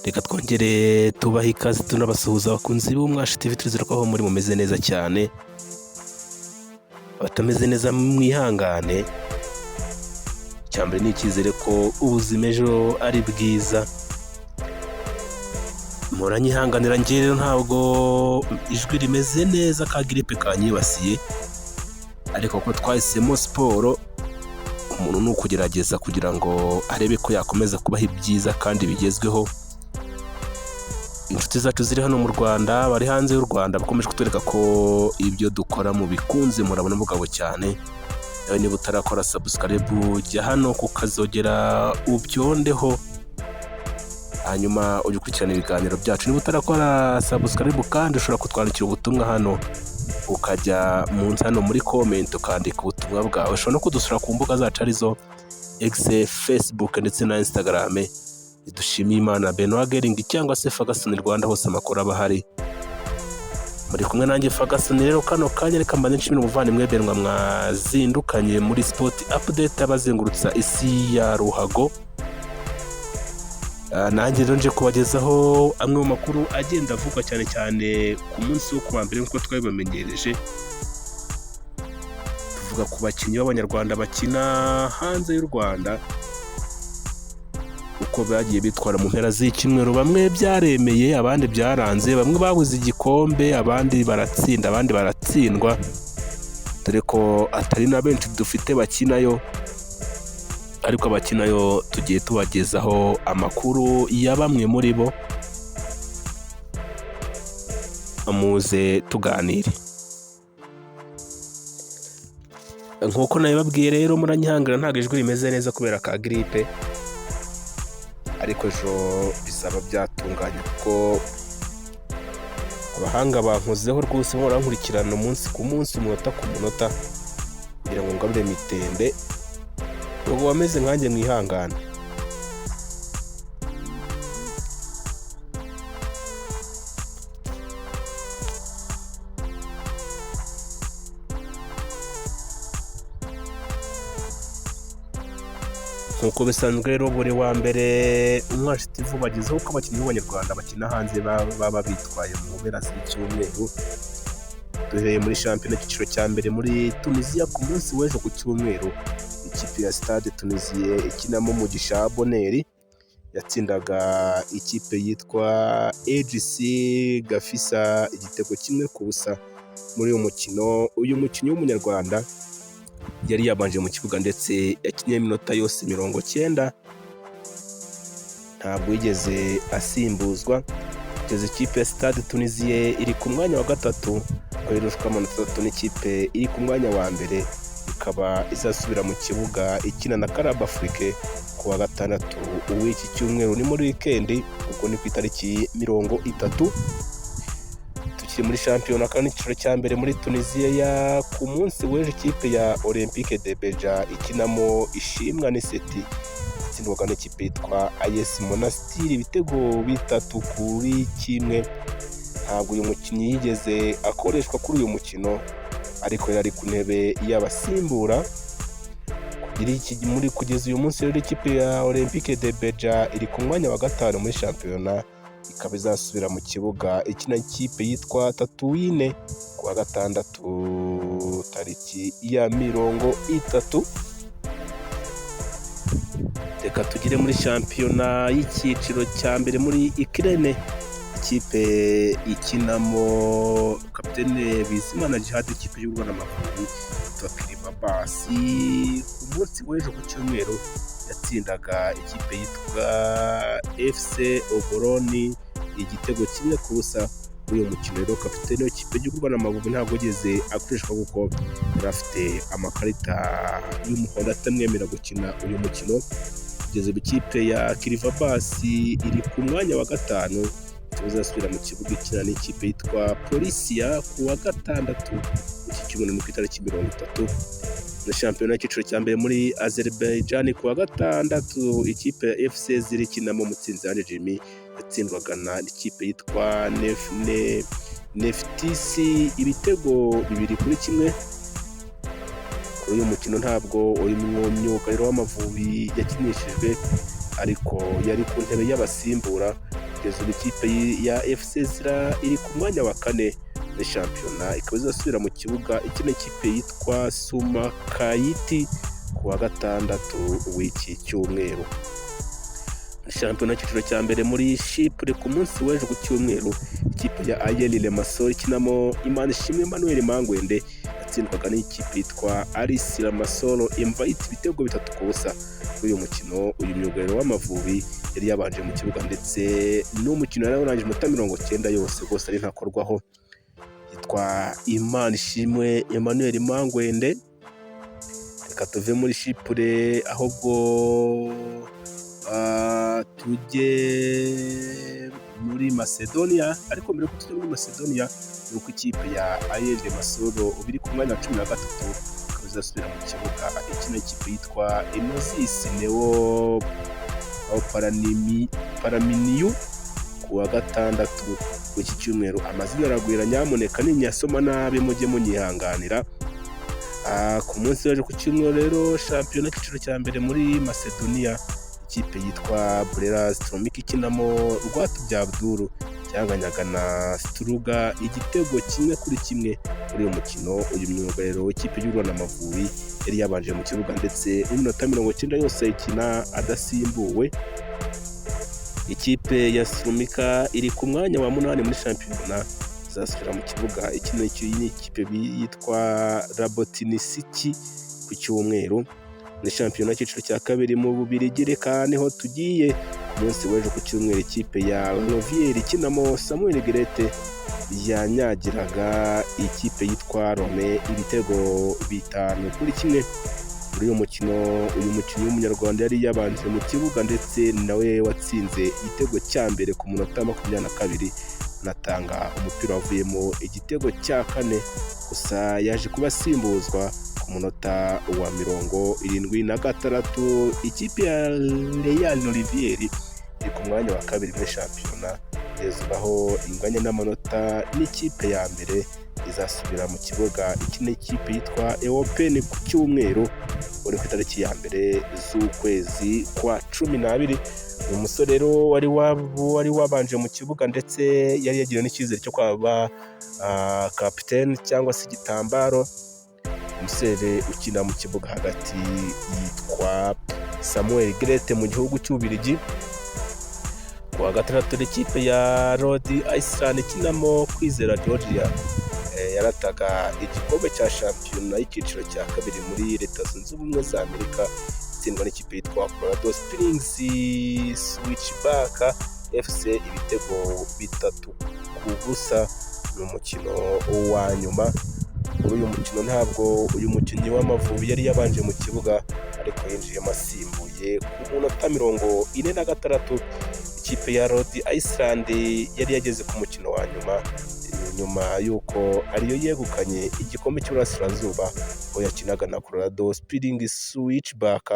Reka twongere tubahe ikaze, tunabasuhuza abakunzi b'Umwashi TV. Turizera ko aho muri mumeze neza cyane, abatameze neza mwihangane. Icyambere ni icyizere ko ubuzima ejo ari bwiza. Muranyihanganira, njye rero ntabwo ijwi rimeze neza, ka giripe kanyibasiye, ariko ko twahisemo siporo, umuntu ni ukugerageza kugira ngo arebe ko yakomeza kubaha ibyiza kandi bigezweho. Inshuti zacu ziri hano mu Rwanda, bari hanze y'u Rwanda, bakomeje kutwereka ko ibyo dukora mu bikunze. Murabona mugabo cyane. Nawe niba utarakora subscribe, jya hano kukazogera ubyondeho, hanyuma ujye ukurikirana ibiganiro byacu. Niba utarakora subscribe kandi, ushobora kutwandikira ubutumwa hano, ukajya munsi hano muri comment ukandika ubutumwa bwawe. Ushobora no kudusura ku mbuga zacu, arizo X, Facebook ndetse na Instagram. Dushimiye Imana Benoit Gering cyangwa se Ferguson Rwanda, hose amakuru aba ahari. Muri kumwe nanjye Ferguson. Rero kano kanya reka mbanze nshimire umuvandimwe Benoit mwazindukanye muri sport update abazengurutsa isi ya ruhago. Nanjye rero nje kubagezaho amwe mu makuru agenda avugwa cyane cyane ku munsi wo kuwa mbere, nk'uko twabibamenyereje. Tuvuga ku bakinnyi b'Abanyarwanda bakina hanze y'u Rwanda, uko bagiye bitwara mu mpera z'icyumweru. Bamwe byaremeye, abandi byaranze, bamwe babuze igikombe, abandi baratsinda, abandi baratsindwa, dore ko atari na benshi dufite bakinayo, ariko abakinayo tugiye tubagezaho amakuru ya bamwe muri bo. Muze tuganire nk'uko nabibabwiye. Rero muranyihangira, ntabwo ijwi rimeze neza kubera ka giripe, ariko ejo bizaba byatunganye, kuko abahanga bankozeho rwose, barankurikirana umunsi ku munsi, umunota ku munota, kugira ngo ngarure mitende. Ubwo wameze nkanjye mwihangane. Nk'uko bisanzwe rero, buri wa mbere Umwashi TV bagezeho uko abakinnyi b'Abanyarwanda bakina hanze baba bitwaye mu mpera z'icyumweru. Duhereye muri shampiyona icyiciro cya mbere muri Tunisia, ku munsi w'ejo ku cyumweru, ikipe ya Stade Tunisie ikinamo Mugisha Bonheur yatsindaga ikipe yitwa AGC Gafisa igitego 1-0 muri uyu mukino. Uyu mukinnyi w'Umunyarwanda yari yabanje mu kibuga, ndetse yakinnye iminota yose 90, ntabwo yigeze asimbuzwa. Kugeza ikipe ya Stade Tunisie iri ku mwanya wa gatatu, aho irushwa amanota 3 n'ikipe iri ku mwanya wa mbere, ikaba izasubira mu kibuga ikina na Club Africain ku wa gatandatu w'iki cyumweru, ni muri wikendi, ubwo ni ku itariki 30. Tukiri muri shampiyona kandi icyiciro cya mbere muri Tunisia, ya ku munsi w'ejo, ikipe ya Olympique de Beja ikinamo Ishimwe Anicet itsindwaga n'ikipe yitwa AS Monastir ibitego 3-1. Ntabwo uyu mukinnyi yigeze akoreshwa kuri uyu mukino, ariko yari ari ku ntebe y'abasimbura. Muri kugeza uyu munsi rero, ikipe ya Olympique de Beja iri ku mwanya wa gatanu muri shampiyona, ikaba izasubira mu kibuga ikina ikipe yitwa Tatuwine ku wa gatandatu tariki ya 30. Reka tugire muri shampiyona y'icyiciro cya mbere muri Ukraine, ikipe ikinamo kapitene Bizimana Djihad, ikipe y'u Rwanda Amavubi yitwa Kryvbas, ku munsi w'ejo ku cyumweru yatsindaga ikipe yitwa FC Obolon igitego 1-0. Muri uyu mukino rero, kapitene w'ikipe y'igihugu Rwanda Amavubi ntabwo yigeze akoreshwa, kuko yari afite amakarita y'umuhondo atamwemerera gukina uyu mukino. Kugeza ubu ikipe ya Kryvbas iri ku mwanya wa gatanu, ikaba izasubira mu kibuga ikina n'ikipe yitwa Polisia ku wa gatandatu iki cyumweru, ni ku itariki 30. Na shampiyona y'icyiciro cya mbere muri Azerbaijan, ku wa gatandatu ikipe ya FC Ziri ikinamo Mutsinzi Ange Jimmy yatsindwaga na ikipe yitwa Neftchi ibitego 2-1. Kuri uyu mukino ntabwo uyu myugariro w'Amavubi yakinishijwe, ariko yari ku ntebe y'abasimbura. Kugeza ubu ikipe ya FC Zira iri ku mwanya wa kane muri shampiyona, ikaba izasubira mu kibuga ikina ikipe yitwa Sumakayiti ku wa gatandatu w'iki cyumweru. Shampiyona y'icyiciro cya mbere muri Shipure, ku munsi w'ejo ku cyumweru, ikipe ya AEL Limassol ikinamo Imanishimwe Emmanuel Mangwende yatsindwaga n'ikipe yitwa Aris Limassol Invite ibitego 3-0. Kuri uyu mukino uyu myugariro w'Amavubi yari yabanje mu kibuga, ndetse n'umukino yari warangije iminota 90 yose rwose ari ntakorwaho. Yitwa Imanishimwe Emmanuel Mangwende. Reka tuve muri Shipure ahubwo tujye muri Macedonia, ariko mbere yuko tujya muri Macedonia ni uko ikipe ya AEL Limassol ubu iri ku mwanya wa 13, ikaba izasubira mu kibuga ikina ikipe yitwa Enosis Neo Paraminiyu ku wa gatandatu w'iki cyumweru. Amazina aragwira, nyamuneka ninyasoma nabi mujye munyihanganira. Ku munsi w'ejo ku cyumweru rero, shampiyona y'icyiciro cya mbere muri Macedonia, ikipe yitwa Burera Stromik ikinamo Rwatubyaye Abdul cyanganyaga na Struga igitego 1-1. Muri uyu mukino uyu myugariro w'ikipe y'u Rwanda Amavubi yari yabanje mu kibuga, ndetse n'iminota 90 yose ikina adasimbuwe. Ikipe ya Strumika iri ku mwanya wa 8 muri shampiyona, izasubira mu kibuga ikina n'ikipe yitwa Rabotinisiki ku cyumweru. Muri shampiyona y'icyiciro cya kabiri mu Bubiligi, reka niho tugiye. Ku munsi w'ejo ku cyumweru, ikipe ya Rovier ikinamo Samuel Girete yanyagiraga ikipe yitwa Rome ibitego 5-1. Muri uyu mukino uyu mukinnyi w'umunyarwanda yari yabanje mu kibuga, ndetse nawe watsinze igitego cya mbere ku munota 22, anatanga umupira wavuyemo igitego cya kane, gusa yaje kuba asimbuzwa ku munota wa 76. Ikipe ya Real Olivier iri ku mwanya wa kabiri muri shampiyona, kugeza aho inganya n'amanota n'ikipe ya mbere. Izasubira mu kibuga ikina ikipe yitwa Ewopen ku cyumweru uri ku itariki ya 1 z'ukwezi kwa 12. Uyu musore rero wari wabanje mu kibuga, ndetse yari yagiriwe n'icyizere cyo kwaba kapitene cyangwa se igitambaro, umusore ukina mu kibuga hagati yitwa Samuel Girete mu gihugu cy'Ububiligi. Ku wa gatandatu, ikipe ya Rhode Island ikinamo Kwizera Georgia yarataga igikombe cya shampiyona y'icyiciro cya kabiri muri Leta Zunze Ubumwe za Amerika, itsindwa n'ikipe yitwa Colorado Springs Switchback FC ibitego 3-0. Ni umukino wa nyuma. Muri uyu mukino ntabwo uyu mukinnyi w'Amavubi yari yabanje mu kibuga, ariko yinjiyemo asimbuye ku munota 46. Ikipe ya Rhode Island yari yageze ku mukino wa nyuma nyuma y'uko ariyo yegukanye igikombe cy'Uburasirazuba, aho yakinaga na Colorado Springs Switchback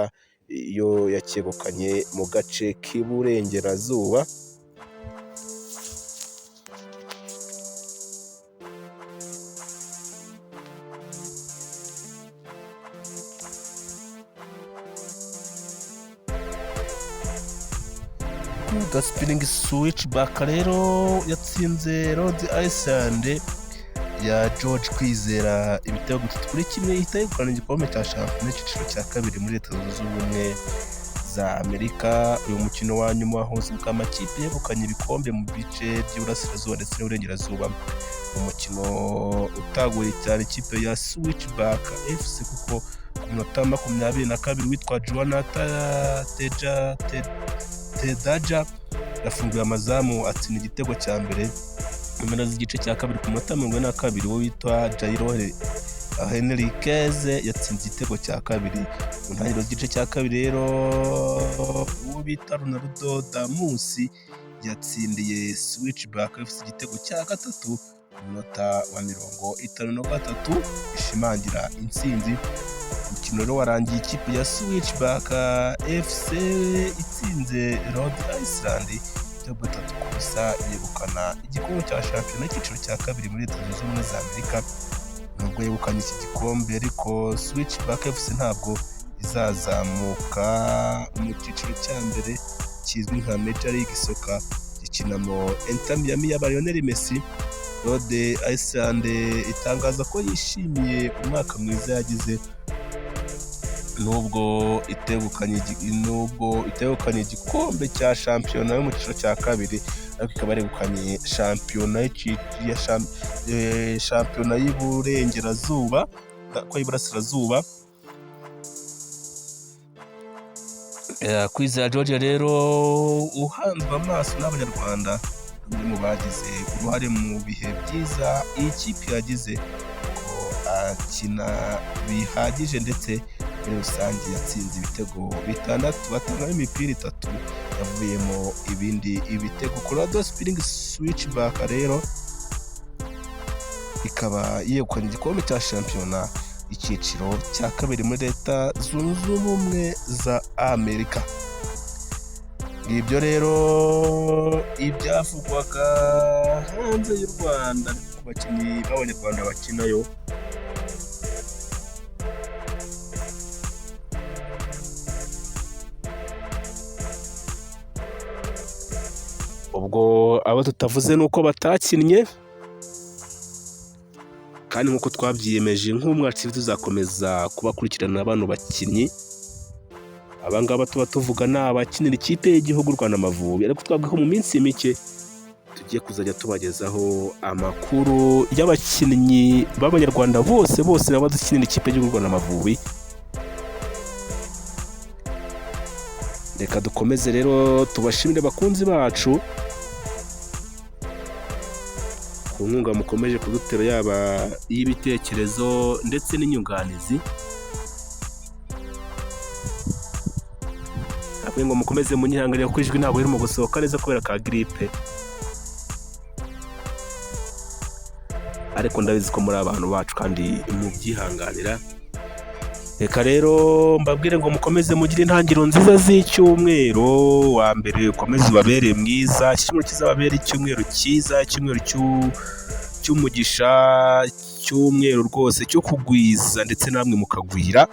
iyo yacyegukanye mu gace k'iburengerazuba. Colorado Springs Switchback rero yatsinze Rhode Island ya George Kwizera ibitego 3-1, ihita yegukana igikombe cya shampiyona y'icyiciro cya kabiri muri Leta Zunze Ubumwe za Amerika. Uyu mukino wa nyuma wahuzaga amakipe yegukanye ibikombe mu bice by'Iburasirazuba ndetse n'Uburengerazuba. Umukino utagoye cyane ikipe ya Switchback FC, kuko ku minota 22 witwa Joanna Tedaja yafunguye amazamu atsinda igitego cya mbere. Mu mpera z'igice cya kabiri, ku minota 42, uwo witwa Jairo Henriquez yatsinze igitego cya kabiri. Mu ntangiriro z'igice cya kabiri rero, uwo bita Ronaldo Damusi yatsindiye Switchback FC igitego cya gatatu ku munota wa 53, ishimangira intsinzi. Umukino rero warangiye ikipe ya Switchback FC itsinze Rhode Island ibitego 3-0, yegukana igikombe cya shampiyona y'icyiciro cya kabiri muri Leta Zunze Ubumwe za Amerika. Nubwo yegukanye iki gikombe ariko, Switchback FC ntabwo izazamuka mu cyiciro cya mbere kizwi nka Major League Soccer. Ikinamo Inter Miami ya Lionel Messi. Rhode Island itangaza ko yishimiye umwaka mwiza yagize nubwo itegukanye igikombe cya shampiyona yo mu cyiciro cya kabiri, ariko ikaba yaregukanye shampiyona y'Iburengerazuba ko y'Iburasirazuba. Kwizera George rero uhanzwe amaso n'Abanyarwanda, umwe mu bagize uruhare mu bihe byiza iyi kipe yagize, ko akina bihagije, ndetse muri rusange yatsinze ibitego bitandatu, batangamo imipira itatu yavuyemo ibindi ibitego. Colorado Springs Switchback rero ikaba yegukanye igikombe cya shampiyona icyiciro cya kabiri muri Leta Zunze Ubumwe za Amerika. Ngibyo rero ibyavugwaga hanze y'u Rwanda ku bakinnyi b'Abanyarwanda bakinayo. Ubwo abo tutavuze ni uko batakinnye, kandi nk'uko twabyiyemeje nk'umwacu tuzakomeza kubakurikirana bano bakinnyi. Abangaba tuba tuvuga ni abakinira ikipe y'igihugu Rwanda Amavubi, ariko twabwiye ko mu minsi mike tugiye kuzajya tubagezaho amakuru y'abakinnyi b'Abanyarwanda bose bose n'abadukinira ikipe y'igihugu Rwanda Amavubi. Reka dukomeze rero tubashimire, bakunzi bacu, ku nkunga mukomeje kudutera, yaba iy'ibitekerezo ndetse n'inyunganizi. Ntabwo ngo mukomeze munyihanganire kuko ijwi ntabwo ririmo gusohoka neza kubera ka giripe, ariko ndabizi ko muri abantu bacu kandi mubyihanganira. Reka rero mbabwire ngo mukomeze mugire intangiriro nziza z'icyumweru. Wa mbere ukomeze ubabere mwiza, iki cyumweru kizababere icyumweru cyiza, icyumweru cy'umugisha, cy'umweru rwose cyo kugwiza ndetse namwe mukagwira.